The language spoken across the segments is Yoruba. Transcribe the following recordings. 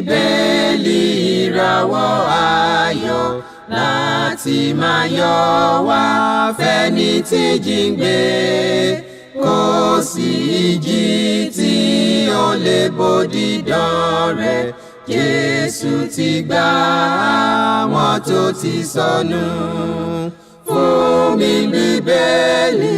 Bíbélì, ìràwọ̀ ayọ̀ láti máa yọ wá fẹ́ni tí jíǹgbé. Kò sí ìjì tí ó lè bòdìdán rẹ̀. Jésù ti gbà àwọn tó ti sọnù. Fún mi, Bíbélì,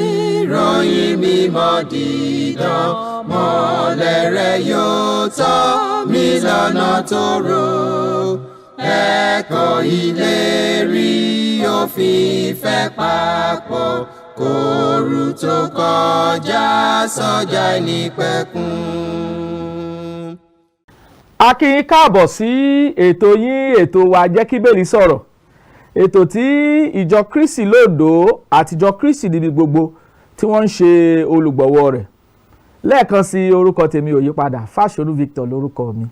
ròyìn mímọ́ dídán, mọ́lẹ̀ rẹ̀ yóò tọ́ mi lọ́nà tó rò. Ẹ̀kọ́ ìlérí òfin ìfẹ́ papọ̀ kóoru tó kọjá sọ́jà nípẹ̀kun. A kí yín káàbọ̀ sí ètò yín, ètò wa, Jẹ́ kí Bíbélì Sọ̀rọ̀, ètò tí ìjọ Kristi lóńdó àti ìjọ Kristi níbi gbogbo tí wọ́n ń ṣe olùgbọ̀wọ́ rẹ̀. Lẹ́ẹ̀kan sí, orúkọ tèmi ò yípadà, Fáṣọlú Victor lórúkọ mi,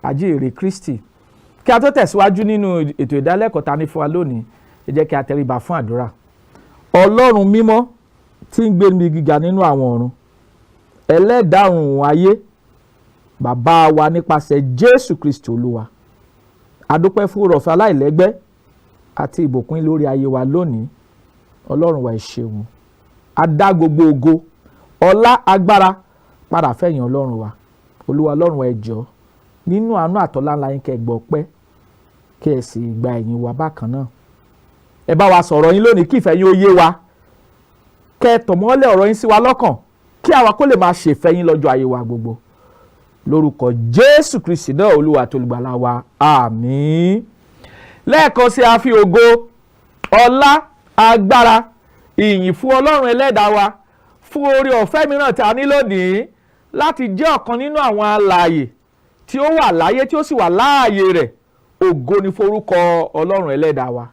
ajíhìnrere Kristi. Kí a tó tẹ̀síwájú nínú ètò ìdálẹ́kọ̀ọ́ ta ní fún wa lónìí, ẹ jẹ́ kí a tẹríba fún àdúrà. Ọlọ́run mímọ́ tí ń gbé níbi gíga nínú àwọn ọ̀run, ẹlẹ́dàá ọ̀run ayé, bàbá wa nípasẹ̀ Jésù Kristi Olúwa, a dúpẹ́ fún oore-ọ̀fẹ́ aláìlẹ́gbẹ́ àti ìbùkún lórí ayé wa lónìí. Ọlọ́run wa, ẹ ṣeun. A dá gbogbo ògo, ọlá, agbára padà fẹ̀yìn Ọlọ́run wa. Olúwa Ọlọ́run wa, ẹ jọ̀ọ́, nínú àánú àtọ́lá ńlá yín, kẹ́ ẹ gbọ́ pẹ́, kí ẹ sì gba ẹ̀yìn wa bákan náà. Ẹ bá wa sọ̀rọ̀ yín lónìí, kí ìfẹ́ yín ó yé wa, kẹ́ ẹ tọ̀mọ́lẹ̀ ọ̀rọ̀ yín sí wa lọ́kàn, kí àwa kó lè máa ṣèfẹ́ yín lọ́jọ́ ayé wa gbogbo, lórúkọ Jésù Kristi náà, Olúwa àti Olùgbàlà wa, àmín. Lẹ́ẹ̀kan sí, a fi ògo, ọlá, agbára, ìyìn fún Ọlọ́run ẹlẹ́dàá wa fún oore ọ̀fẹ́ mìíràn tí a ní lónìí láti jẹ́ ọ̀kan nínú àwọn alààyè tí ó wà láyé, tí ó sì wà láàyè rẹ̀. Ògo ni forúkọ Ọlọ́run ẹlẹ́dàá wa.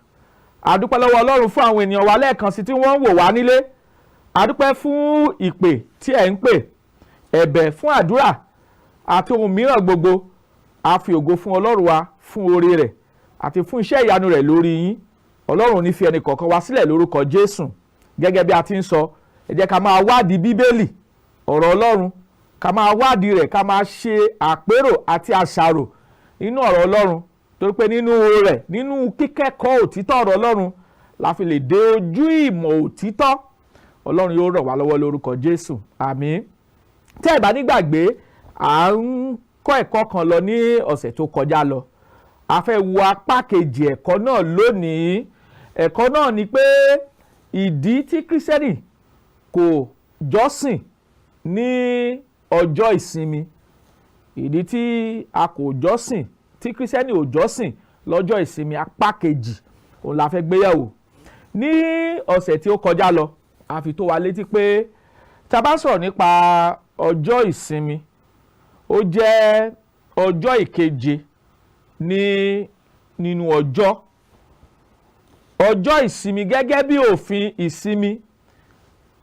A dúpẹ́ lọ́wọ́ Ọlọ́run fún àwọn ènìyàn wa lẹ́ẹ̀kan sí tí wọ́n ń wò wá nílé. A dúpẹ́ fún ìpè tí ẹ̀ ń pè, ẹ̀bẹ̀ fún àdúrà àti ohun mìíràn gbogbo. A fi ògo fún Ọlọ́run wa fún oore rẹ̀ àti fún iṣẹ́ ìyanu rẹ̀ lórí yín. Ọlọ́run ò ní fi ẹnì kọ̀ọ̀kan wá sílẹ̀ lórúkọ Jésù. Gẹ́gẹ́ bí a ti ń sọ, ẹ jẹ́ ká máa wádìí Bíbélì, ọ̀rọ̀ Ọlọ́run, ká máa wádìí rẹ̀, ká máa ṣe àpérò àti àṣàrò nínú ọ̀rọ̀ Ọlọ́run, torí pé nínú rẹ̀, nínú kíkẹ́kọ̀ọ́ òtítọ́ ọ̀rọ̀ Ọlọ́run, la fi lè dé ojú ìmọ̀ òtítọ́. Ọlọ́run yóò ràn wá lọ́wọ́ lórúkọ Jésù, àmín. Tẹ́ ẹ bá nígbàgbé, à ń kọ́ ẹ̀kọ́ kan lọ ní ọ̀sẹ̀ tó kọjá lọ. A fẹ́ wo apá kejì ẹ̀kọ́ náà lónìí. Ẹ̀kọ́ náà ni pé ìdí tí Kírísítẹ́nì kò jọ́sìn ní ọjọ́ ìsinmi, ìdí tí a kò jọ́sìn, tí Kírísítẹ́nì ò jọ́sìn lọ́jọ́ ìsinmi, apá kejì òun la fẹ́ gbéyẹ̀wò. Ní ọ̀sẹ̀ tí ó kọjá lọ, a fi tó wa létí pé tá a bá sọ̀rọ̀ nípa ọjọ́ ìsinmi, ó jẹ́ ọjọ́ ìkeje ní nínú ọjọ́. Ọjọ́ ìsinmi gẹ́gẹ́ bí òfin ìsinmi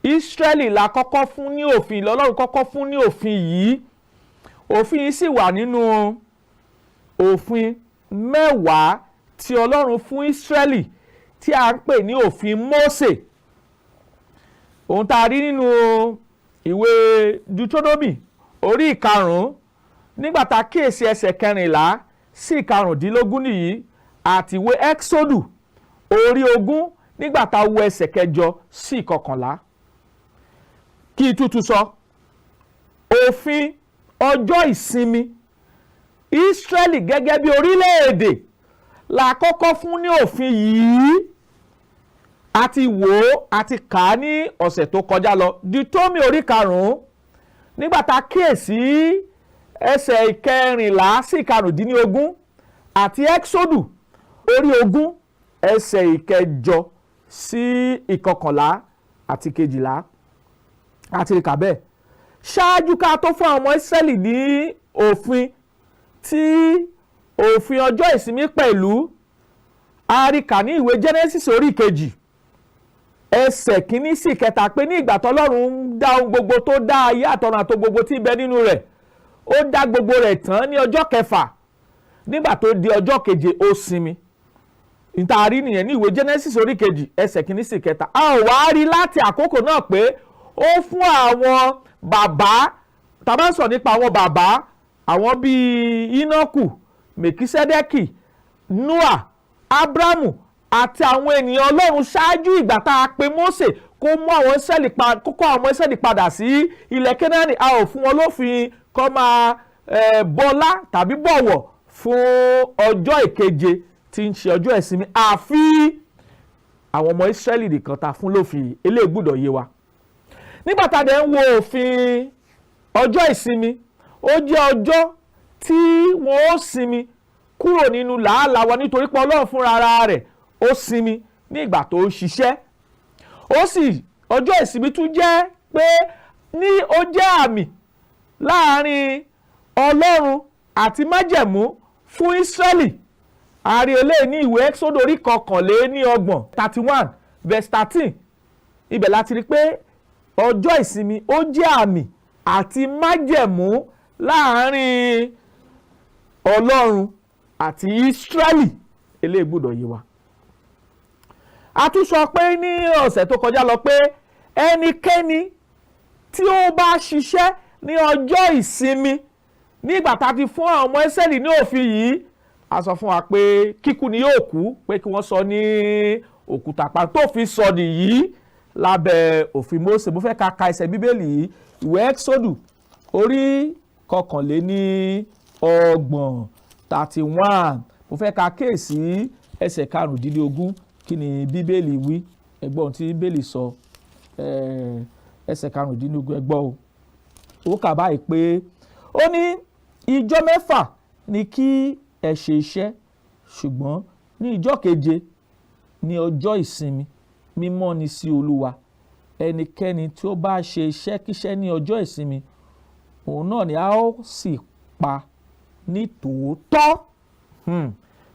Ísírẹ́lì la kọ́kọ́ fún ní òfin, lọ́lọ́run kọ́kọ́ fún ní òfin yìí. Òfin yìí sì wà nínú òfin 10 tí Ọlọ́run fún Ísírẹ́lì tí a ń pè ní òfin Mósè. Ohun tá a rí nínú ìwé Deuteronomy orí 5, nígbà tá a kíyèsí ẹsẹ̀ 14 sí 15 nìyí, àti ìwé Exodus orí 20, nígbà tá a wo ẹsẹ̀ 8 sí 11. Kí tútù sọ òfin ọjọ́ ìsinmi, Ísírẹ́lì gẹ́gẹ́ bí orílẹ̀-èdè la kọ́kọ́ fún ní òfin yìí. A ti wò ó, a ti kà á ní ọ̀sẹ̀ tó kọjá lọ, Deuteronomy orí 5, nígbà tá a kíyèsí ẹsẹ̀ 14 sí 15, àti Exodus orí 20, ẹsẹ̀ 8 sí 11 àti 12, àti ìkà bẹ́ẹ̀. Ṣáájú ká tó fún àwọn ọmọ Ísírẹ́lì ní òfin tí òfin ọjọ́ ìsinmi pẹ̀lú, a rí kà ní ìwé Genesis orí 2, ẹsẹ̀ 1 sí 3, pé ní ìgbà tọ́lọ́run ń dá ohun gbogbo, tó dá ayé àtọ̀run àti gbogbo tí ń bẹ nínú rẹ̀, ó dá gbogbo rẹ̀ tán ní ọjọ́ kẹfà. Nígbà tó di ọjọ́ keje, ó sinmi. Ìta rí nìyẹn ní ìwé Genesis orí 2, ẹsẹ̀ 1 sí 3. A ò wá rí láti àkókò náà pé ó fún àwọn bàbá. Tá a bá ń sọ nípa àwọn bàbá, àwọn bíi Ínọ́kù. Mèkísẹ́dẹ́kì, Noah, Abrahamu àti àwọn ènìyàn Ọlọ́run ṣáájú ìgbà tá a pe Mósè kó mú àwọn Ísírẹ́lì pa kó kó àwọn ọmọ Ísírẹ́lì padà sí ilẹ̀ Kénáánì, a ò fún wọn lófin kó máa bọlá tàbí bọ̀wọ̀ fún ọjọ́ ìkeje tí ń ṣe ọjọ́ ìsinmi, àfi àwọn ọmọ Ísírẹ́lì nìkan ta fún lófin. Eléyìí gbọ́dọ̀ yé wa. Nígbà tá a dẹ̀ ń wo òfin ọjọ́ ìsinmi, ó jẹ́ ọjọ́ tí wọ́n ó sinmi kúrò nínú làálàá wọn, nítorí pé Ọlọ́run fúnra ara rẹ̀ ó sinmi ní ìgbà tó ń ṣiṣẹ́. Ó sì ọjọ́ ìsinmi tún jẹ́ pé ní ó jẹ́ àmì láàrin Ọlọ́run àti májẹ̀mú fún Ísírẹ́lì. A rí eléyìí ní ìwé Ẹ́kísódù orí 31, 31 verse 13. Ibẹ̀ láti rí pé ọjọ́ ìsinmi ó jẹ́ àmì àti májẹ̀mú láàrin Ọlọ́run àti Ísírẹ́lì. Eléyìí gbọ́dọ̀ yé wa. A tún sọ pé ní ọ̀sẹ̀ tó kọjá lọ pé ẹnikẹ́ni tí ó bá ṣiṣẹ́ ní ọjọ́ ìsinmi, nígbà tá a ti fún àwọn ọmọ Ísírẹ́lì ní òfin yìí, a sọ fún wa pé kíkú ni yóò kú, pé kí wọ́n sọ ní òkúta pa. Tó fi sọ nìyí lábẹ́ òfin Mósè. Mo fẹ́ ká ka ẹsẹ̀ Bíbélì yìí, ìwé Ẹ́kísódù orí 31, 31. Mo fẹ́ ká kíyèsí ẹsẹ̀ 15. Kí ni Bíbélì wí? Ẹ gbọ́ ohun tí Bíbélì sọ, ẹsẹ̀ 15. Ẹ gbọ́ o. Ó kà báyìí pé ó ní, "Ìjọ 6 ni kí ẹ ṣe iṣẹ́, ṣùgbọ́n ní ìjọ keje ní ọjọ́ ìsinmi mímọ́ ni sí Olúwa. Ẹnikẹ́ni tí ó bá ṣe iṣẹ́kíṣẹ́ ní ọjọ́ ìsinmi, òun náà ni a ó sì pa ní tòótọ́."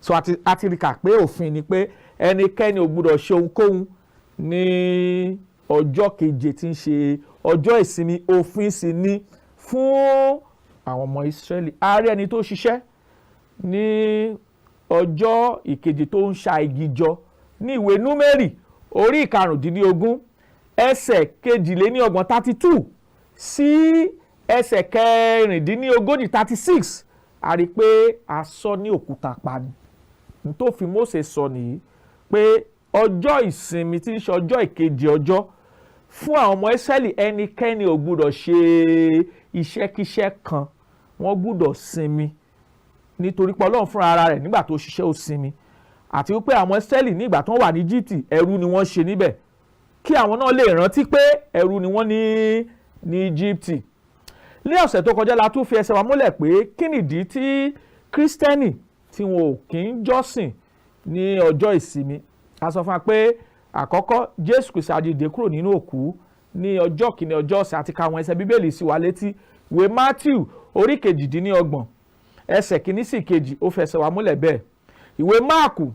So àti rí kà pé òfin ni pé ẹnikẹ́ni ò gbúdọ̀ ṣe ohunkóhun ní ọjọ́ keje tí ń ṣe ọjọ́ ìsinmi. Òfin sì ni fún àwọn ọmọ Ísírẹ́lì. A rí ẹni tó ṣiṣẹ́ ní ọjọ́ ìkeje tó ń ṣa igi jọ ní ìwé Númérì orí 25, ẹsẹ̀ 32, 32 sí ẹsẹ̀ 36, 36. A rí i pé a sọ ní òkúta pa ni. N tó fi Mósè sọ nìyí pé ọjọ́ ìsinmi tí ń ṣe ọjọ́ ìkeje ọjọ́ fún àwọn ọmọ Ísírẹ́lì, ẹnikẹ́ni ò gbúdọ̀ ṣe iṣẹ́kíṣẹ́ kan, wọ́n gbúdọ̀ sinmi, nítorí pé Ọlọ́run fúnra ara rẹ̀ nígbà tó ṣiṣẹ́, ó sinmi, àti wípé àwọn Ísírẹ́lì nígbà tó wà ní Íjíbítì, ẹrú ni wọ́n ṣe níbẹ̀, kí àwọn náà lè rántí pé ẹrú ni wọ́n ní Íjíbítì. Ní ọ̀sẹ̀ tó kọjá la tún fi ẹsẹ̀ wa múlẹ̀ pé kí nìdí tí Kírísítẹ́nì tí wọn ò kí ń jọ́sìn ní ọjọ́ ìsinmi. A sọ fún wa pé àkọ́kọ́, Jésù Kristi á jíǹde kúrò nínú òkú ní ọjọ́ kìíní ọjọ́ ọ̀sẹ̀, àti káwọn ẹsẹ̀ Bíbélì sí wa létí. Ìwé Matthew orí 28, ẹsẹ̀ kìíní sí kejì, ó fẹsẹ̀ wa múlẹ̀ bẹ́ẹ̀. Ìwé Máàkù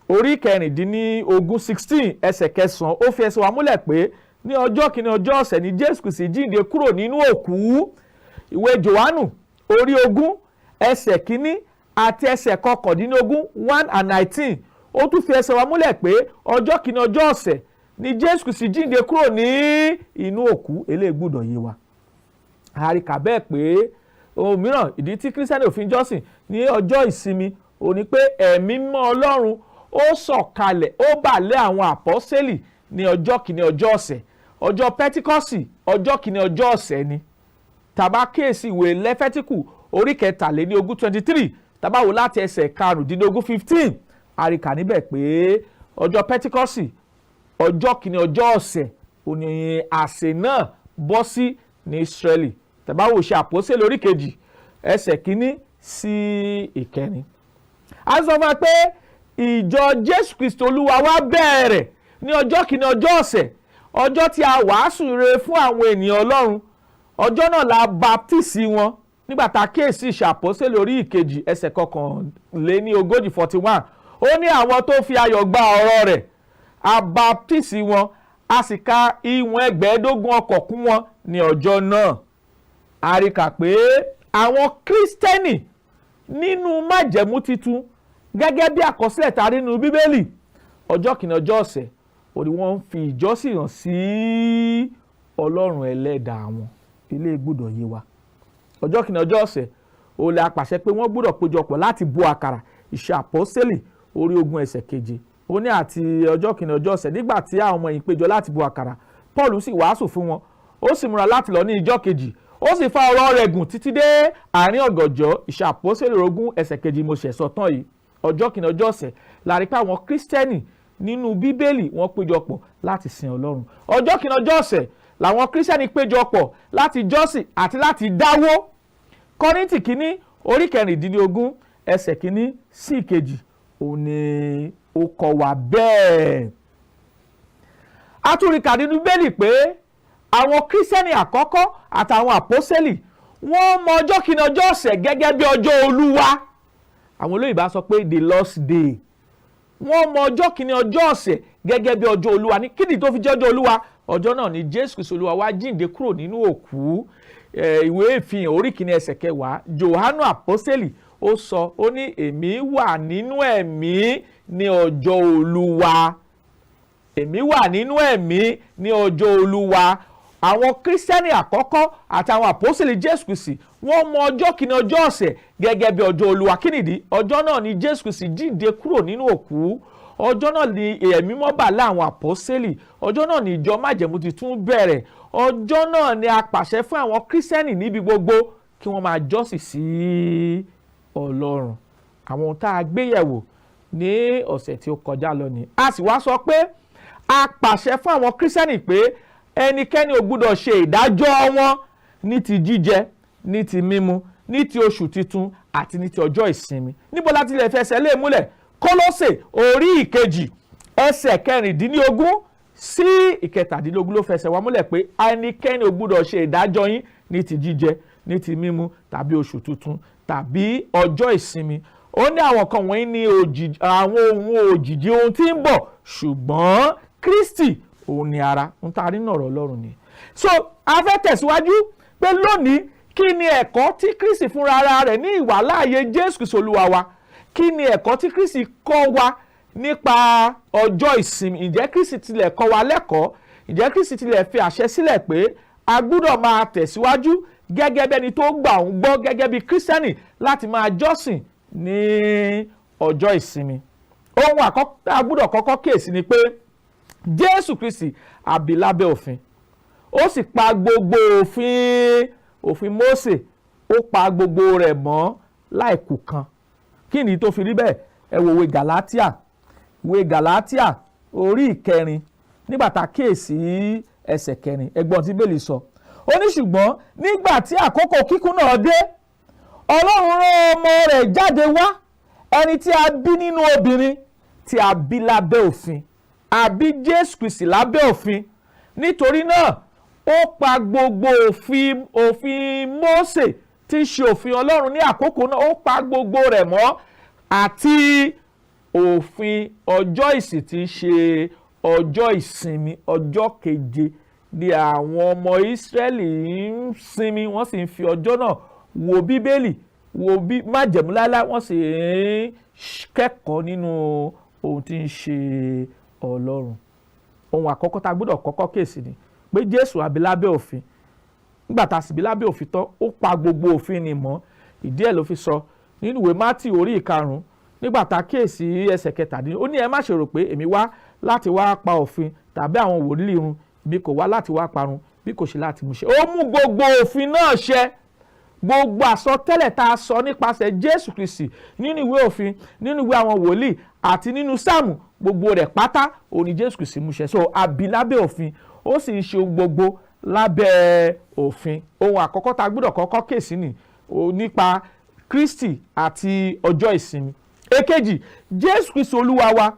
orí 16, 16, ẹsẹ̀ 9, ó fi ẹsẹ̀ wa múlẹ̀ pé ní ọjọ́ kìíní ọjọ́ ọ̀sẹ̀ ní Jésù Kristi jíǹde kúrò nínú òkú. Ìwé Jòhánù orí 20, ẹsẹ̀ kìíní àti ẹsẹ̀ 19, 1 and 19, ó tún fi ẹsẹ̀ wa múlẹ̀ pé ọjọ́ kìíní ọjọ́ ọ̀sẹ̀ ni Jésù Kristi jíǹde kúrò ní inú òkú. Eléyìí gbọ́dọ̀ yé wa. Àríkà bẹ́ẹ̀ pé ohun mìíràn, ìdí tí Kírísítẹ́nì ò fi jọ́sìn ní ọjọ́ ìsinmi ò ní pé Ẹ̀mí Mímọ́ Ọlọ́run ó sọ̀kalẹ̀, ó bà lé àwọn àpọ́sẹ́lì ní ọjọ́ kìíní ọjọ́ ọ̀sẹ̀. Ọjọ́ Pẹ́tíkọ́sì, ọjọ́ kìíní ọjọ́ ọ̀sẹ̀ ni. Tàbá kíyèsí ìwé Lẹ́fẹ́tíkù orí 23, 23, tàbá wò láti ẹsẹ̀ 15, 15, àríkà níbẹ̀ pé ọjọ́ Pẹ́tíkọ́sì, ọjọ́ kìíní ọjọ́ ọ̀sẹ̀ òní àsè náà bọ́ sí ní Ísírẹ́lì. Tàbá wò ṣe Àpọ́sítélì orí 2, ẹsẹ̀ 1 sí 4. A sọ fún wa pé ìjọ Jésù Kristi Olúwa wa bẹ̀rẹ̀ ní ọjọ́ kìíní ọjọ́ ọ̀sẹ̀, ọjọ́ tí a wàásù rere fún àwọn ènìyàn Ọlọ́run. Ọjọ́ náà la baptisi wọn. Nígbà tá a kíyèsí Ìṣe Àpọ́sítélì orí 2, ẹsẹ̀ 41, 41, ó ní àwọn tó fi ayọ̀ gba ọ̀rọ̀ rẹ̀, a baptisi wọn, a sì ka ìwọ̀n 5,000 ọkàn kún wọn ní ọjọ́ náà. A rí kà pé àwọn Kírísítẹ́nì nínú májẹ̀mú titun, gẹ́gẹ́ bí àkọsílẹ̀ tá a rí nínú Bíbélì, ọjọ́ kìíní ọjọ́ ọ̀sẹ̀ òní wọ́n ń fi ìjọsìn hàn sí Ọlọ́run ẹlẹ́dàá wọn. Eléyìí gbọ́dọ̀ yé wa. Ọjọ́ kìíní ọjọ́ ọ̀sẹ̀ Ó lè apàṣẹ pé wọ́n gbọ́dọ̀ péjọpọ̀ láti bu àkàrà. Ìṣe Àpọ́sítélì orí 20 ẹsẹ̀ 7. Ó ní àti ọjọ́ kìíní ọjọ́ ọ̀sẹ̀, nígbà tí àwọn ọmọ yìí péjọ láti bu àkàrà, Paul sì wàásù fún wọn, ó sì múra láti lọ ní ìjọ́ kejì, ó sì fa ọ̀rọ̀ rẹ̀ gùn títí dé àárín ọ̀gànjọ́. Ìṣe Àpọ́sítélì 20 ẹsẹ̀ 7 mo ṣẹ̀ sọ tán yìí. Ọjọ́ kìíní ọjọ́ ọ̀sẹ̀ la rí pé àwọn Kírísítẹ́nì nínú Bíbélì wọ́n péjọpọ̀ láti sin Ọlọ́run. Ọjọ́ kìíní ọjọ́ ọ̀sẹ̀ làwọn Kírísítẹ́nì péjọpọ̀ láti jọ́sìn àti láti dáwó. Kọ́ríńtì kínní orí 16 ẹsẹ̀ 1 sí 2 òun ni ó kọ́ wa bẹ́ẹ̀. A tún rí kà nínú Bíbélì pé àwọn Kírísítẹ́nì àkọ́kọ́ àtàwọn àpọ́sẹ́lì wọ́n mọ ọjọ́ kìíní ọjọ́ ọ̀sẹ̀ gẹ́gẹ́ bí ọjọ́ Olúwa. Àwọn olóyìnbá sọ pé the Lord's Day. Wọ́n mọ ọjọ́ kìíní ọjọ́ ọ̀sẹ̀ gẹ́gẹ́ bí ọjọ́ Olúwa. Ní kíni tó fi jẹ́ ọjọ́ Olúwa? Ọjọ́ náà ni Jésù Kristi Olúwa wá jíǹde kúrò nínú òkú. Ìwé Ìfihàn orí 1 ẹsẹ̀ 10, Jòhánù àpọ́sẹ́lì ó sọ, ó ní, "Èmi wà nínú ẹ̀mí ní ọjọ́ Olúwa. Èmi wà nínú ẹ̀mí ní ọjọ́ Olúwa." Àwọn Kírísítẹ́nì àkọ́kọ́ àtàwọn àpọ́sẹ̀lì Jésù Kristi wọ́n mọ ọjọ́ kìíní ọjọ́ ọ̀sẹ̀ gẹ́gẹ́ bí ọjọ́ Olúwa. Kí nìdí? Ọjọ́ náà ni Jésù Kristi jíǹde kúrò nínú òkú. Ọjọ́ náà ni ẹ̀mí mọ́ bà lé àwọn àpọ́sẹ̀lì. Ọjọ́ náà ni ìjọ májẹ̀mú tuntun bẹ̀rẹ̀. Ọjọ́ náà ni a pàṣẹ fún àwọn Kírísítẹ́nì níbi gbogbo kí wọ́n máa jọ́sìn sí Ọlọ́run. Àwọn ohun tá a gbé yẹ̀wò ní ọ̀sẹ̀ tí ó kọjá lọ ni. A sì wá sọ pé a pàṣẹ fún àwọn Kírísítẹ́nì pé ẹnikẹ́ni ò gbúdọ̀ ṣe ìdájọ́ wọn ní ti jíjẹ, ní ti mímu, ní ti oṣù tuntun àti ní ti ọjọ́ ìsinmi. Níbo láti lè fẹsẹ̀ lé múlẹ̀? Kólósè orí 2 ẹsẹ̀ 16 sí 17 ló fẹsẹ̀ wá múlẹ̀ pé ẹnikẹ́ni ò gbúdọ̀ ṣe ìdájọ́ yín ní ti jíjẹ, ní ti mímu, tàbí oṣù tuntun, tàbí ọjọ́ ìsinmi. Ó ní àwọn kan wọ̀nyí ní àwọn ohun òjìji ohun tí ń bọ̀, ṣùgbọ́n Kristi òun ni ara ń ta nínú ọ̀rọ̀ Ọlọ́run ni. So a fẹ́ tẹ̀síwájú pé lónìí, kí ni ẹ̀kọ́ tí Kristi fúnra ara rẹ̀ ní ìwàláàyè Jésù Kristi Olúwa wa, kí ni ẹ̀kọ́ tí Kristi kọ́ wa nípa ọjọ́ ìsinmi? Ǹjẹ́ Kristi tilẹ̀ kọ́ wa lẹ́kọ̀ọ́? Ǹjẹ́ Kristi tilẹ̀ fi àṣẹ sílẹ̀ pé a gbúdọ̀ máa tẹ̀síwájú gẹ́gẹ́ bẹ́ni tó gbà ń gbọ́, gẹ́gẹ́ bí Kírísítẹ́nì, láti máa jọ́sìn ní ọjọ́ ìsinmi? Ohun àkọ́kọ́ tá a gbúdọ̀ kọ́kọ́ kíyèsí ni pé Jésù Kristi a bí lábẹ́ òfin, ó sì pa gbogbo òfin Mósè, ó pa gbogbo rẹ̀ mọ́ láìkù kan. Kí ni tó fi rí bẹ́ẹ̀? Ẹ wo ìwé Gàlátíà, ìwé Gàlátíà orí 4, nígbà tá a kíyèsí ẹsẹ̀ 4, ẹgbọ́n tí Bíbélì sọ. Ó ní, "Ṣùgbọ́n nígbà tí àkókò kíkún náà dé, Ọlọ́run rán ọmọ rẹ̀ jáde wá, ẹni tí a bí nínú obìnrin, tí a bí lábẹ́ òfin." A bí Jésù Kristi lábẹ́ òfin. Nítorí náà ó pa gbogbo òfin Mósè tí í ṣe òfin Ọlọ́run ní àkókò náà, ó pa gbogbo rẹ̀ mọ́, àti òfin ọjọ́ ìsìn tí í ṣe ọjọ́ ìsinmi. Ọjọ́ keje ni àwọn ọmọ Ísírẹ́lì ń sinmi, wọ́n sì ń fi ọjọ́ náà wo Bíbélì, wo bí májẹ̀mú láíláí, wọ́n sì ń kẹ́kọ̀ọ́ nínú ohun tí ń ṣe Ọlọ́run. Ohun àkọ́kọ́ tá a gbọ́dọ̀ kọ́kọ́ kíyèsí ni pé Jésù a bí lábẹ́ òfin. Nígbà tá a sì bí lábẹ́ òfin tán, ó pa gbogbo òfin ni mọ́. Ìdí ẹ̀ ló fi sọ nínú ìwé Mátì orí 5, nígbà tá a kíyèsí ẹsẹ̀ 17, ó ní, "Ẹ má ṣe rò pé èmi wá láti wá pa òfin tàbí àwọn wòlíì run. Bí kò wá láti wá parun, bí kò ṣe láti mú ṣẹ." Ó mú gbogbo òfin náà ṣẹ. Gbogbo àsọtẹ́lẹ̀ tá a sọ nípasẹ̀ Jésù Kristi nínú ìwé òfin, nínú ìwé àwọn wòlíì àti nínú Sáàmù, gbogbo rẹ̀ pátá òun ni Jésù Kristi mú ṣẹ. So a bí lábẹ́ òfin, ó sì ń ṣe ohun gbogbo lábẹ́ òfin. Ohun àkọ́kọ́ tá a gbọ́dọ̀ kọ́kọ́ kíyèsí ni nípa Kristi àti ọjọ́ ìsinmi. Èkejì, Jésù Kristi Olúwa wa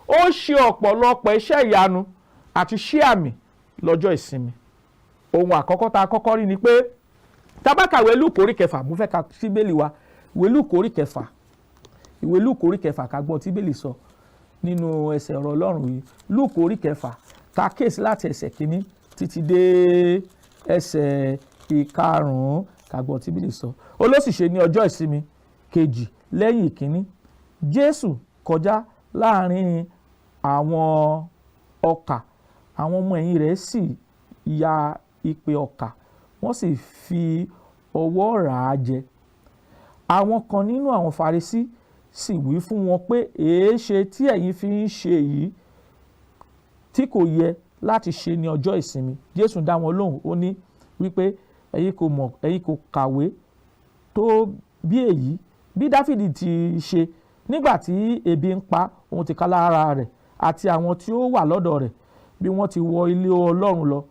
ó ṣe ọ̀pọ̀lọpọ̀ iṣẹ́ ìyanu àti iṣẹ́ àmì lọ́jọ́ ìsinmi. Ohun àkọ́kọ́ tá a kọ́kọ́ rí ni pé tá bá kàwé Lúùkù orí 6, mo fẹ́ ka síbélì wa, ìwé Lúùkù orí 6, ìwé Lúùkù orí 6, ká gbọ́ tí Bíbélì sọ nínú ẹsẹ̀ ọ̀rọ̀ Ọlọ́run yìí. Lúùkù orí 6, ká kíyèsí láti ẹsẹ̀ 1 títí dé ẹsẹ̀ 5, ká gbọ́ tí Bíbélì sọ. Ó ló sì ṣe ní ọjọ́ ìsinmi kejì lẹ́yìn ìkíní, Jésù kọjá láàrin àwọn ọkà, àwọn ọmọ ẹ̀yìn rẹ̀ sì ya ìpè ọkà, wọ́n sì fi ọwọ́ rà á jẹ. Àwọn kan nínú àwọn Farisí sì wí fún wọn pé, èéṣe tí ẹ̀yin fi ń ṣe èyí tí kò yẹ láti ṣe ní ọjọ́ ìsinmi? Jésù dá wọn lóhùn, ó ní wípé, ẹ̀yin kò mọ̀, ẹ̀yin kò kàwé tó bí èyí, bí Dáfídì ti ṣe nígbà tí ebi ń pa òun tìkálára rẹ̀ àti àwọn tí ó wà lọ́dọ̀ rẹ̀, bí wọ́n ti wọ ilé Ọlọ́run lọ,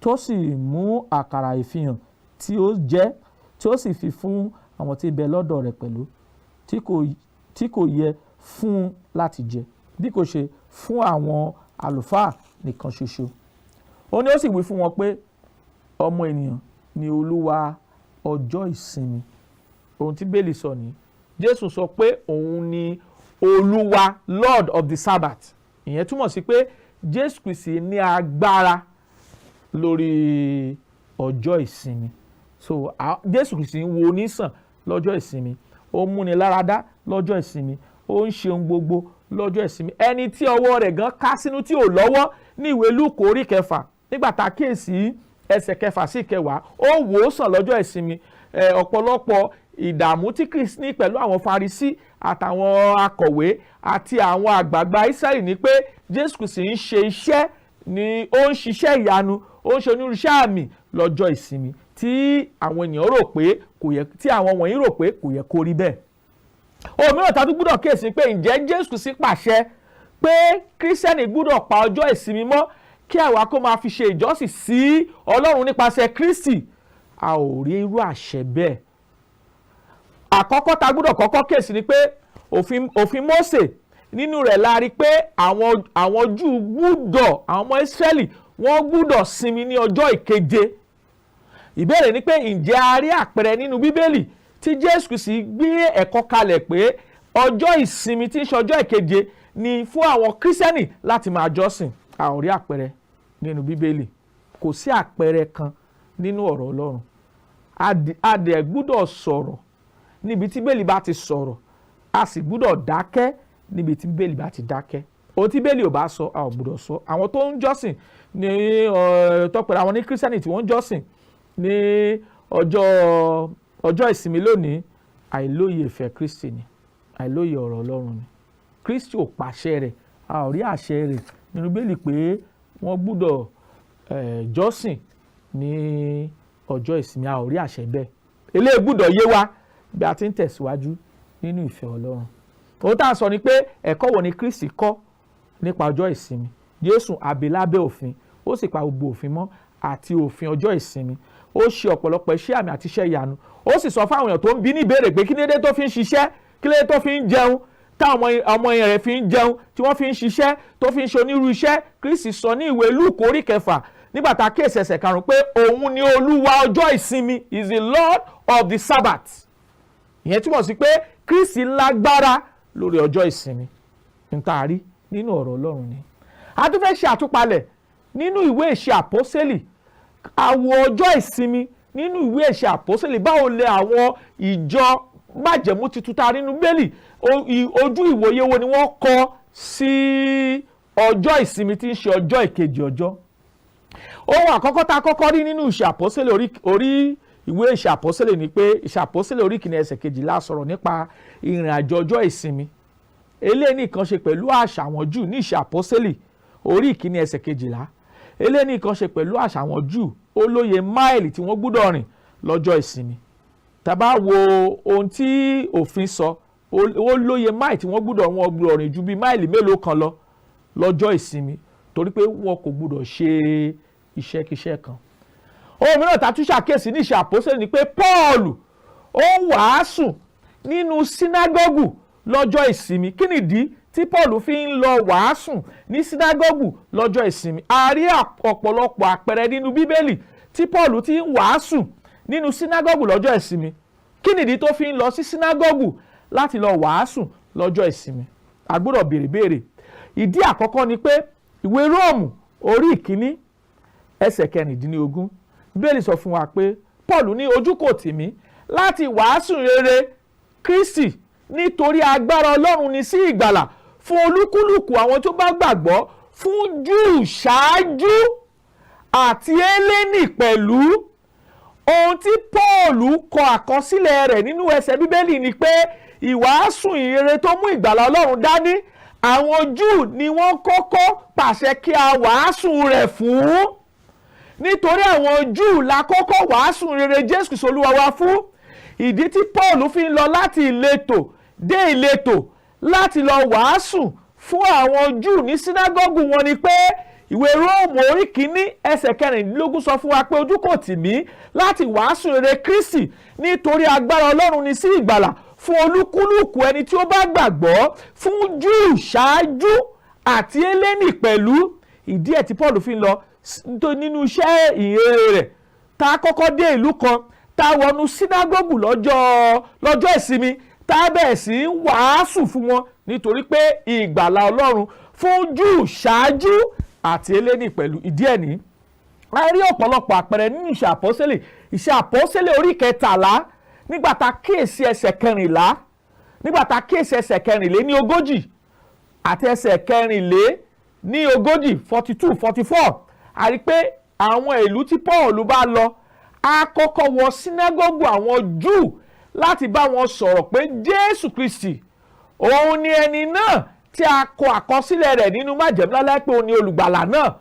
tó sì mú àkàrà ìfihàn tí ó jẹ, tí ó sì fi fún àwọn tí ń bẹ lọ́dọ̀ rẹ̀ pẹ̀lú, tí kò yẹ fún un láti jẹ, bí kò ṣe fún àwọn àlùfáà nìkan ṣoṣo? Ó ní ó sì wí fún wọn pé, ọmọ ènìyàn ni Olúwa ọjọ́ ìsinmi. Ohun tí Bíbélì sọ ní, Jésù sọ pé òun ni Olúwa, Lord of the Sabbath. Ìyẹn túmọ̀ sí pé Jésù Kristi ní agbára lórí ọjọ́ ìsinmi. So Jésù Kristi ń wo onísàn lọ́jọ́ ìsinmi, ó ń múni láradá lọ́jọ́ ìsinmi, ó ń ṣe ohun gbogbo lọ́jọ́ ìsinmi. Ẹni tí ọwọ́ rẹ̀ gan ká sínú tí ò lọ́wọ́, ní ìwé Lúùkù orí 6, nígbà tá a kíyèsí ẹsẹ̀ 6 sí 10, ó wò ó sàn lọ́jọ́ ìsinmi. Ọ̀pọ̀lọpọ̀ ìdààmú tí Kristi ní pẹ̀lú àwọn Farisí àtàwọn akọ̀wé àti àwọn àgbààgbà Ísírẹ́lì ní pé Jésù Kristi ń ṣe iṣẹ́ ni, ó ń ṣiṣẹ́ ìyanu, ó ń ṣe onírúurú iṣẹ́ àmì lọ́jọ́ ìsinmi tí àwọn ènìyàn rò pé kò yẹ, tí àwọn wọ̀nyí rò pé kò yẹ kó rí bẹ́ẹ̀. Ohun mìíràn tá a tún gbúdọ̀ kíyèsí pé, ǹjẹ́ Jésù sì pàṣẹ pé Kírísítẹ́nì gbúdọ̀ pa ọjọ́ ìsinmi mọ́ kí àwa kó máa fi ṣe ìjọsìn sí Ọlọ́run nípasẹ̀ Kristi? A ò rí irú àṣẹ bẹ́ẹ̀. Àkọ́kọ́ tá a gbúdọ̀ kọ́kọ́ kíyèsí ni pé òfin Mósè, nínú rẹ̀ la rí pé àwọn Júù gbúdọ̀, àwọn ọmọ Ísírẹ́lì, wọ́n gbúdọ̀ sinmi ní ọjọ́ ìkeje. Ìbéèrè ni pé, ǹjẹ́ a rí àpẹẹrẹ nínú Bíbélì tí Jésù Kristi gbé ẹ̀kọ́ kalẹ̀ pé ọjọ́ ìsinmi tí ń ṣe ọjọ́ ìkeje ni fún àwọn Kírísítẹ́nì láti máa jọ́sìn? A ò rí àpẹẹrẹ nínú Bíbélì. Kò sí àpẹẹrẹ kan nínú ọ̀rọ̀ Ọlọ́run. A dẹ̀ gbúdọ̀ sọ̀rọ̀ níbi tí Bíbélì bá ti sọ̀rọ̀, a sì gbúdọ̀ dákẹ́ níbi tí Bíbélì bá ti dákẹ́. Ohun tí Bíbélì ò bá sọ, a ò gbúdọ̀ sọ. Àwọn tó ń jọ́sìn ní tọ́pẹ̀rẹ̀ àwọn ní Kírísítẹ́nì tí wọ́n ń jọ́sìn ní ọjọ́ ìsinmi lónìí, àìlóye ìfẹ́ Kristi ni, àìlóye ọ̀rọ̀ Ọlọ́run ni. Kristi ò pàṣẹ rẹ̀, a ò rí àṣẹ rẹ̀ nínú Bíbélì pé wọ́n gbúdọ̀ jọ́sìn ní ọjọ́ ìsinmi. A ò rí àṣẹ bẹ́ẹ̀. Eléyìí gbúdọ̀ yé wa bí a ti ń tẹ̀síwájú nínú ìfẹ́ Ọlọ́run. Ohun tá à ń sọ ni pé, ẹ̀kọ́ wo ni Kristi kọ́ nípa ọjọ́ ìsinmi? Jésù àbí lábẹ́ òfin, ó sì pa gbogbo òfin mọ́ àti òfin ọjọ́ ìsinmi. Ó ṣe ọ̀pọ̀lọpọ̀ iṣẹ́ àmì àti iṣẹ́ ìyanu. Ó sì sọ fáwọn èèyàn tó ń bi ní ìbéèrè pé kí ni dé tó fi ń ṣiṣẹ́, kí ló dé tó fi ń jẹun, táwọn ọmọ yẹn rẹ̀ fi ń jẹun, tí wọ́n fi ń ṣiṣẹ́, tó fi ń ṣe onírúurú iṣẹ́. Kristi sọ ní ìwé Lúùkù orí 6, nígbà tá a kíyèsí ẹsẹ̀ 5, pé òun ni Olúwa ọjọ́ ìsinmi, is the Lord of the Sabbath. Ìyẹn túmọ̀ sí pé Kristi lágbára lórí ọjọ́ ìsinmi. N tá a rí nínú ọ̀rọ̀ Ọlọ́run ni. A tún fẹ́ ṣe àtúpalẹ̀ nínú ìwé Ìṣe Àpọ́sẹ́lì, àwọ̀ ọjọ́ ìsinmi nínú ìwé Ìṣe Àpọ́sẹ́lì. Báwo lẹ àwọn ìjọ májẹ̀mú tuntun tá a rí nínú Bíbélì, ojú ìwòye wo ni wọ́n kọ sí ọjọ́ ìsinmi tí ń ṣe ọjọ́ ìkejì ọjọ́? Ohun àkọ́kọ́ tá a kọ́kọ́ rí nínú Ìṣe Àpọ́sẹ́lì, orí ìwé Ìṣe Àpọ́sẹ́lì, ni pé Ìṣe Àpọ́sẹ́lì orí 1 ẹsẹ̀ 12 sọ̀rọ̀ nípa ìrìn àjò ọjọ́ ìsinmi. Eléyìí nìkan ṣe pẹ̀lú àṣà àwọn Júù. Ní Ìṣe Àpọ́sẹ́lì orí 1 ẹsẹ̀ 12, eléyìí nìkan ṣe pẹ̀lú àṣà àwọn Júù. Ó lóye máìlì tí wọ́n gbúdọ̀ rìn lọ́jọ́ ìsinmi. Tá bá wo ohun tí òfin sọ, ó lóye máìlì tí wọ́n gbúdọ̀ rìn ju bí máìlì mélòó kan lọ lọ́jọ́ ìsinmi, torí pé wọn kò gbúdọ̀ ṣe iṣẹ́kíṣẹ́ kan. Ohun mìíràn tá a tún ṣàkíyèsí ní Ìṣe Àpọ́sítélì ni pé Paul ó ń wàásù nínú sínágọ́gù lọ́jọ́ ìsinmi. Kí nìdí tí Paul fi ń lọ wàásù ní sínágọ́gù lọ́jọ́ ìsinmi? A rí ọ̀pọ̀lọpọ̀ àpẹẹrẹ nínú Bíbélì tí Paul ti ń wàásù nínú sínágọ́gù lọ́jọ́ ìsinmi. Kí nìdí tó fi ń lọ sí sínágọ́gù láti lọ wàásù lọ́jọ́ ìsinmi? A gbọ́dọ̀ béèrè béèrè. Ìdí àkọ́kọ́ ni pé ìwé Róòmù orí 1 ẹsẹ̀ 16, Bíbélì sọ fún wa pé Paul ní, ojú kò tì mí láti wàásù rere Kristi, nítorí agbára Ọlọ́run ní sí ìgbàlà fún olúkúlùkù àwọn tó bá gbàgbọ́, fún Júù ṣáájú àti Hélénì pẹ̀lú. Ohun tí Paul kọ àkọsílẹ̀ rẹ̀ nínú ẹsẹ̀ Bíbélì ni pé ìwàásù ìrere tó mú ìgbàlà Ọlọ́run dání, àwọn Júù ni wọ́n kọ́kọ́ pàṣẹ kí a wàásù rẹ̀ fún, nítorí àwọn Júù la kọ́kọ́ wàásù rere Jésù Kristi Olúwa wa fún. Ìdí tí Paul fi ń lọ láti ìletò dé ìletò láti lọ wàásù fún àwọn Júù ní sínágọ́gù wọn ni pé ìwé Róòmù orí 1 ẹsẹ̀ 16 sọ fún wa pé ojú kò tì mí láti wàásù rere Kristi, nítorí agbára Ọlọ́run ni sí ìgbàlà fún olúkúlùkù ẹni tí ó bá gbàgbọ́, fún Júù ṣáájú àti Élénì pẹ̀lú. Ìdí ẹ̀ tí Paul fi ń lọ nínú iṣẹ́ ìhìnrere rẹ̀, tá a kọ́kọ́ dé ìlú kan, tá a wọnú sínágọ́gù lọ́jọ́ ìsinmi, tá a bẹ̀rẹ̀ sí í wàásù fún wọn, nítorí pé ìgbàlà Ọlọ́run fún Júù ṣáájú àti Élénì pẹ̀lú. Ìdí ẹ̀ ní a rí ọ̀pọ̀lọpọ̀ àpẹẹrẹ nínú Ìṣe Àpọ́sẹ́lẹ̀. Ìṣe Àpọ́sẹ́lẹ̀ orí 13, nígbà tá a kíyèsí ẹsẹ̀ 14, nígbà tá a kíyèsí ẹsẹ̀ 44 àti ẹsẹ̀ 44, 42, 44, a rí pé àwọn ìlú tí Paul bá lọ, á kọ́kọ́ wọ sínágọ́gù àwọn Júù láti bá wọn sọ̀rọ̀ pé Jésù Kristi òun ni ẹni náà tí a kọ àkọsílẹ̀ rẹ̀ nínú májẹ̀mú láíláí pé òun ni olùgbàlà náà.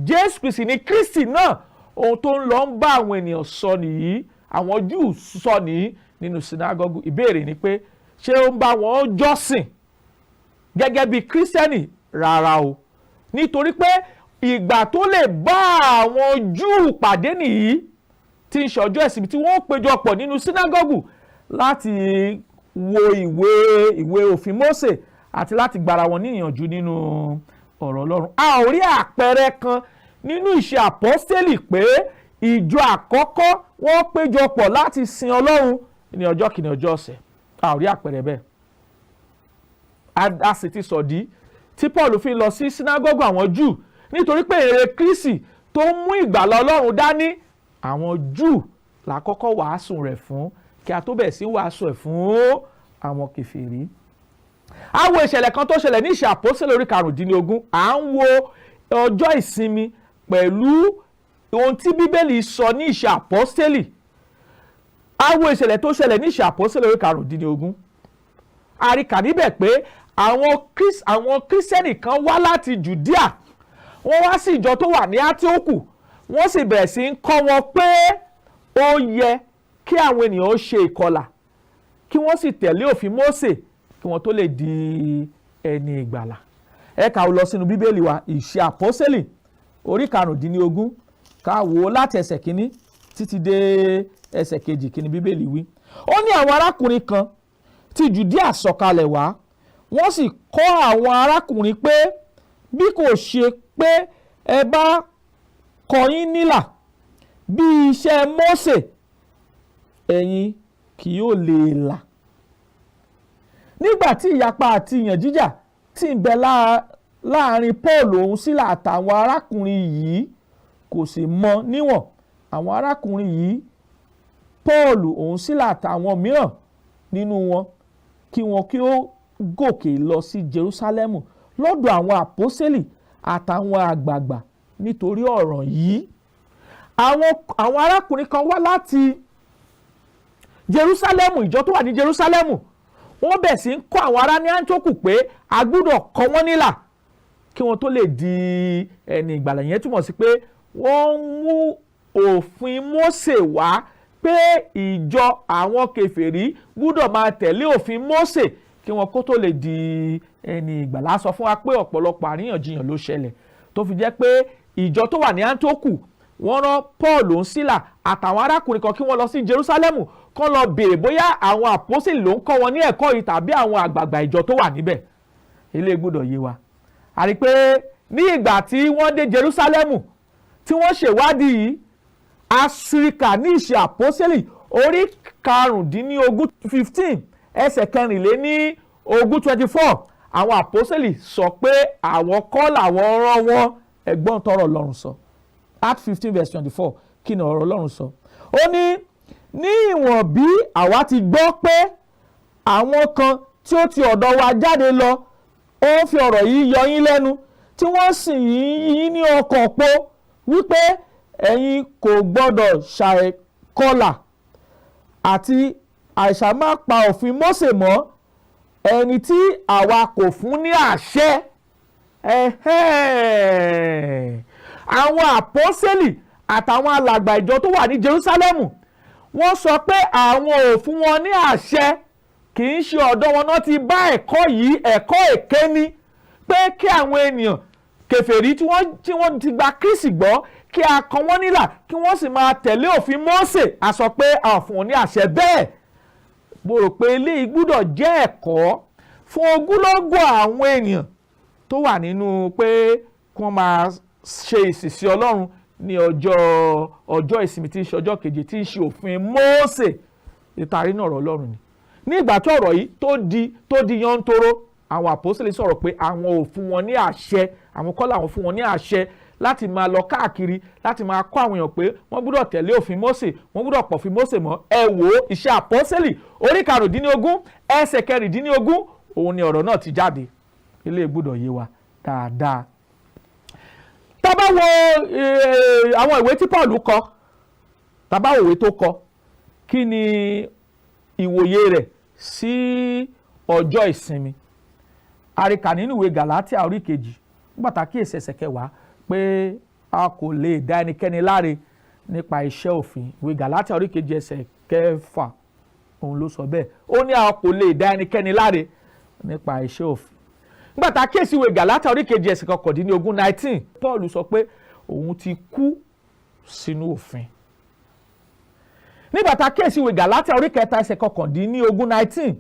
Jésù Kristi ni Kristi náà. Ohun tó ń lọ ń bá àwọn ènìyàn sọ nìyí, àwọn Júù sọ nìyí nínú sínágọ́gù. Ìbéèrè ni pé, ṣé ó ń bá wọn jọ́sìn gẹ́gẹ́ bí Kírísítẹ́nì? Rárá o, nítorí pé ìgbà tó lè bá àwọn Júù pàdé nìyí, tí ń ṣọjọ́ ìsinmi, tí wọ́n péjọpọ̀ nínú sínágọ́gù láti wo ìwé òfin Mósè àti láti gbára wọn níyànjú nínú ọ̀rọ̀ Ọlọ́run. A ò rí àpẹẹrẹ kan nínú Ìṣe Àpọ́sítélì pé ìjọ àkọ́kọ́, wọ́n péjọpọ̀ láti sin Ọlọ́run ní ọjọ́ kìíní ọjọ́ ọ̀sẹ̀. A ò rí àpẹẹrẹ bẹ́ẹ̀. A sì ti sọ̀dí tí Paul fi lọ sí sínágọ́gù àwọn Júù, nítorí pé èrè Kristi tó mú ìgbàlà Ọlọ́run dání, àwọn Júù la kọ́kọ́ wàásù rẹ̀ fún kí a tó bẹ̀rẹ̀ sí wàásù ẹ̀ fún àwọn kèfèrí. A wo ìṣẹ̀lẹ̀ kan tó ṣẹlẹ̀ ní Ìṣe Àpọ́sítélì orí 15. À ń wo ọjọ́ ìsinmi pẹ̀lú ohun tí Bíbélì sọ ní Ìṣe Àpọ́sítélì. A wo ìṣẹ̀lẹ̀ tó ṣẹlẹ̀ ní Ìṣe Àpọ́sítélì orí 15. A rí kà níbẹ̀ pé àwọn Kírísítẹ́nì kan wá láti Jùdíà, wọ́n wá sí ìjọ tó wà ní Átíókù, wọ́n sì bẹ̀rẹ̀ sí ń kọ́ wọn pé ó yẹ kí àwọn ènìyàn ó ṣe ìkọlà, kí wọ́n sì tẹ̀lé òfin Mósè kí wọ́n tó lè di ẹni ìgbàlà. Ẹ kà ó lọ sínú Bíbélì wa, Ìṣe Àpọ́sẹ́lì orí 15, ká wò ó láti ẹsẹ̀ 1 títí dé ẹsẹ̀ 2. Kí ni Bíbélì wí? Ó ní àwọn arákùnrin kan ti Jùdíà sọ̀kalẹ̀ wá, wọ́n sì kọ́ àwọn arákùnrin pé bí kò ṣe pé ẹ bá kọ yín nílà bí iṣẹ́ Mósè, ẹ̀yin kì yóò lè là. Nígbà tí ìyapa àti ìyàn jíjà tí ń bẹ láàrin Paul òun Sílà àtàwọn arákùnrin yìí kò sì mọ níwọ̀n, àwọn arákùnrin yìí, Paul òun Sílà àtàwọn mìíràn nínú wọn, kí wọn kí ó gòkè lọ sí Jerúsálẹ́mù lọ́dọ̀ àwọn àpọ́sẹ́lì àtàwọn àgbààgbà nítorí ọ̀rọ̀ yìí. Àwọn arákùnrin kan wá láti Jerúsálẹ́mù, ìjọ tó wà ní Jerúsálẹ́mù, wọ́n bẹ̀ sí ń kọ́ àwọn ará ní Áńtíókù pé a gbúdọ̀ kọ wọ́n nílà kí wọ́n tó lè di ẹni ìgbàlà. Yẹn túmọ̀ sí pé wọ́n ń mú òfin Mósè wá pé ìjọ àwọn kèfèrí gbúdọ̀ máa tẹ̀lé òfin Mósè kí wọ́n kó tó lè di ẹni ìgbàlà. Sọ fún wa pé ọ̀pọ̀lọpọ̀ àríyànjiyàn ló ṣẹlẹ̀ tó fi jẹ́ pé ìjọ tó wà ní Áńtíókù, wọ́n rán Paul òun Sílà àtàwọn arákùnrin kan kí wọ́n lọ sí Jerúsálẹ́mù, kán lọ béèrè bóyá àwọn àpọ́sítélì ló ń kọ́ wọn ní ẹ̀kọ́ yìí tàbí àwọn àgbààgbà ìjọ tó wà níbẹ̀. Ilé gbọ́dọ̀ yé wa. A rí pé ní ìgbà tí wọ́n dé Jerúsálẹ́mù tí wọ́n ṣèwádìí yìí, asirika ní Ìṣe Àpọ́sítélì orí 15, 15, ẹsẹ̀ 24, 24, àwọn àpọ́sítélì sọ pé àwọn kọ́ làwọn rán wọn. Ẹ̀gbọ́n tọrọ Ọlọ́run sọ, Act 15 verse 24, kí ni ọ̀rọ̀ Ọlọ́run sọ? Ó ní, ní ìwọ̀n bí àwa ti gbọ́ pé àwọn kan tí ó ti ọ̀dọ̀ wa jáde lọ ó ń fi ọ̀rọ̀ yìí yọ yín lẹ́nu, tí wọ́n sì ń yín ní ọkàn po wípé ẹ̀yin kò gbọ́dọ̀ ṣàìkọ Ìkọlà àti àìsàn máa pa òfin Mósè mọ́, ẹni tí àwa kò fún ní àṣẹ. Ẹ̀hẹ́n. Àwọn àpọ́sẹ́lì àtàwọn alàgbà ìjọ tó wà ní Jerúsálẹ́mù, wọ́n sọ pé àwọn ò fún wọn ní àṣẹ. Kì í ṣe ọ̀dọ̀ wọn náà ti bá ẹ̀kọ́ yìí. Ẹ̀kọ́ èké ni pé kí àwọn ènìyàn kèfèrí tí wọ́n ti gba Kristi gbọ́, kí a kọ wọ́n nílà, kí wọ́n sì máa tẹ̀lé òfin Mósè. A sọ pé a ò fún wọn ní àṣẹ bẹ́ẹ̀. Mo rò pé eléyìí gbúdọ̀ jẹ́ ẹ̀kọ́ fún ogúnlọ́gọ̀ àwọn ènìyàn tó wà nínú pé kí wọ́n máa ṣe ìsìsì Ọlọ́run ní ọjọ́ ìsinmi tí ń ṣe ọjọ́ keje, tí ń ṣe òfin Mósè. Ìtàrí náà ọ̀rọ̀ Ọlọ́run ni. Ní ìgbà tó ọ̀rọ̀ yìí tó di yántóró, àwọn àpọ́sítélì sọ̀rọ̀ pé àwọn ò fún wọn ní àṣẹ, àwọn kọ́ làwọn fún wọn ní àṣẹ láti máa lọ káàkiri láti máa kọ́ àwọn èèyàn pé wọ́n gbọ́dọ̀ tẹ̀lé òfin Mósè, wọ́n gbọ́dọ̀ pọ̀ òfin Mósè mọ́. Ẹ wò ó, Iṣẹ́ Àpọ́sítélì orí 15, ẹsẹ̀ 16, òun ni ọ̀rọ̀ náà ti jáde. Ilé gbọ́dọ̀ yé wa dáadáa. Tá bá wo àwọn ìwé tí Paul kọ, tá bá wo ìwé tó kọ, kí ni ìwòye rẹ̀ sí ọjọ́ ìsinmi? Àríkà nínú ìwé Gàlátíà orí 2, nígbà tá a kíyèsí ẹsẹ̀ 10 pé a kò lè dá ẹnikẹ́ni láre nípa iṣẹ́ òfin. Ìwé Gàlátíà orí 2, ẹsẹ̀ 6, òun ló sọ bẹ́ẹ̀. Ó ní a kò lè dá ẹnikẹ́ni láre nípa iṣẹ́ òfin. Nígbà tá a kíyèsí ìwé Gàlátíà orí 2, ẹsẹ̀ 19, 19, Paul sọ pé òun ti kú sínú òfin. Nígbà tá a kíyèsí ìwé Gàlátíà orí 3, ẹsẹ̀ 19, 19,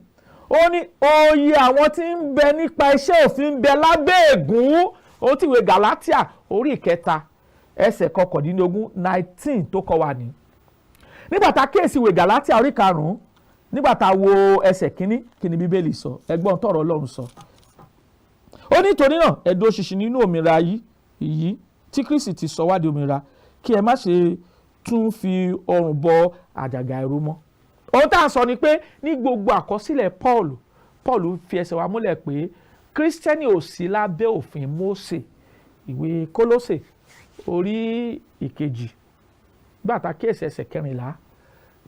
ó ní oyè àwọn tí ń bẹ nípa iṣẹ́ òfin ń bẹ lábẹ́ ègún. Ó ti ìwé Gàlátíà orí 3, ẹsẹ̀ 19, 19 tó kọ́ wa ní. Nígbà tá a kíyèsí ìwé Gàlátíà orí 5, nígbà tá a wo ẹsẹ̀ 1, kí ni Bíbélì sọ? Ẹgbọ́n tọ̀rọ̀ Ọlọ́run sọ. Ó ní, "Nítorí náà, ẹ dúró ṣinṣin nínú òmìnira yìí tí Kristi ti sọ wá di òmìnira, kí ẹ má ṣe tún fi ọrùn bọ àjàgà ẹrú mọ́." Ohun tá à ń sọ ni pé ní gbogbo àkọsílẹ̀ Paul, Paul fi ẹsẹ̀ wa múlẹ̀ pé Kírísítẹ́nì ò sí lábẹ́ òfin Mósè. Ìwé Kólósè orí 2, gbàtà kíyèsí ẹsẹ̀ 14,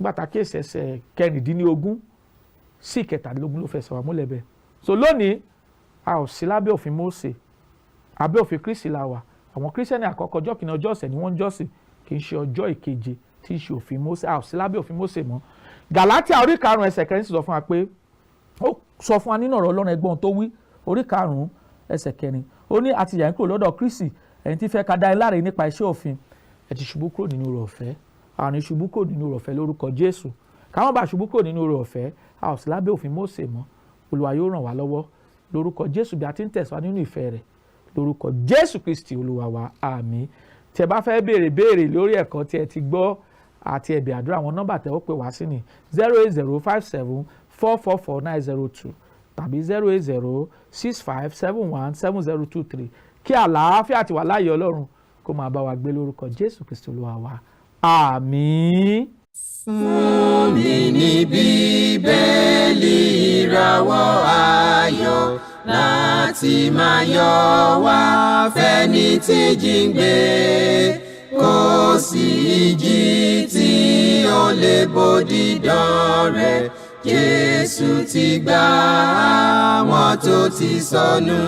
gbàtà kíyèsí ẹsẹ̀ 16 sí 23, ló fẹsẹ̀ wa múlẹ̀ bẹ́ẹ̀. So lónìí, a ò sí lábẹ́ òfin Mósè, abẹ́ òfin Kristi la wà. Àwọn Kírísítẹ́nì àkọ́kọ́, ọjọ́ kìíní ọjọ́ ọ̀sẹ̀ ni wọ́n ń jọ́sìn, kì í ṣe ọjọ́ ìkeje tí í ṣe òfin Mósè. A ò sí lábẹ́ òfin Mósè mọ́. Gàlátíà orí 5, ẹsẹ̀ 4 sì sọ fún wa pé, ó sọ fún wa nínú ọ̀rọ̀ Ọlọ́run. Ẹgbọ́n tó wí, orí 5, ẹsẹ̀ 4, ó ní, "Àti yà yín kúrò lọ́dọ̀ Kristi, ẹni tí fẹ́ ká dá ẹ láre nípa iṣẹ́ òfin, ẹ ti ṣubú kúrò nínú oore ọ̀fẹ́." Àrùn ṣubú kúrò nínú oore ọ̀fẹ́ lórúkọ Jésù. Káwọn bá ṣubú kúrò nínú oore ọ̀fẹ́, a ò sí lábẹ́ òfin Mósè mọ́. Olúwa yóò ràn wá lọ́wọ́ lórúkọ Jésù bí a ti ń tẹ̀síwájú nínú ìfẹ́ rẹ̀, lórúkọ Jésù Kristi Olúwa wa, àmín. Tí ẹ bá fẹ́ béèrè béèrè lórí ẹ̀kọ́ tí ẹ ti gbọ́ àti ẹ̀bẹ̀ àdúrà, àwọn nọ́mbà tẹ́ ó pè wá sí ní 08057444902 tàbí 08065717023. Kí àlàáfíà àti wà láàyè Ọlọ́run kó máa bá wa gbé lórúkọ Jésù Kristi Olúwa wa, àmín. Fún mi ní Bíbélì, ìràwọ̀ ayọ̀ láti máa yọ wá fẹ́ni tí jíǹgbé. Kò sí ìjì tí ó lè bò dídán rẹ̀. Jésù ti gbà àwọn tó ti sọnù.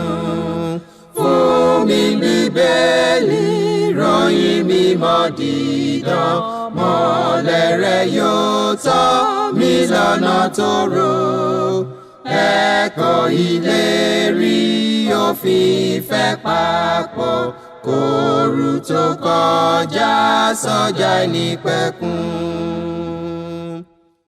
Fún mi Bíbélì, ròyìn mímọ́ dídán, mọ́lẹ̀ rẹ̀ yóò tọ́ mi lọ́nà tó rò. Ẹ̀kọ́ ìlérí òfin ìfẹ́ papọ̀ kóoru tó kọjá sọ́jà nípẹ̀kun.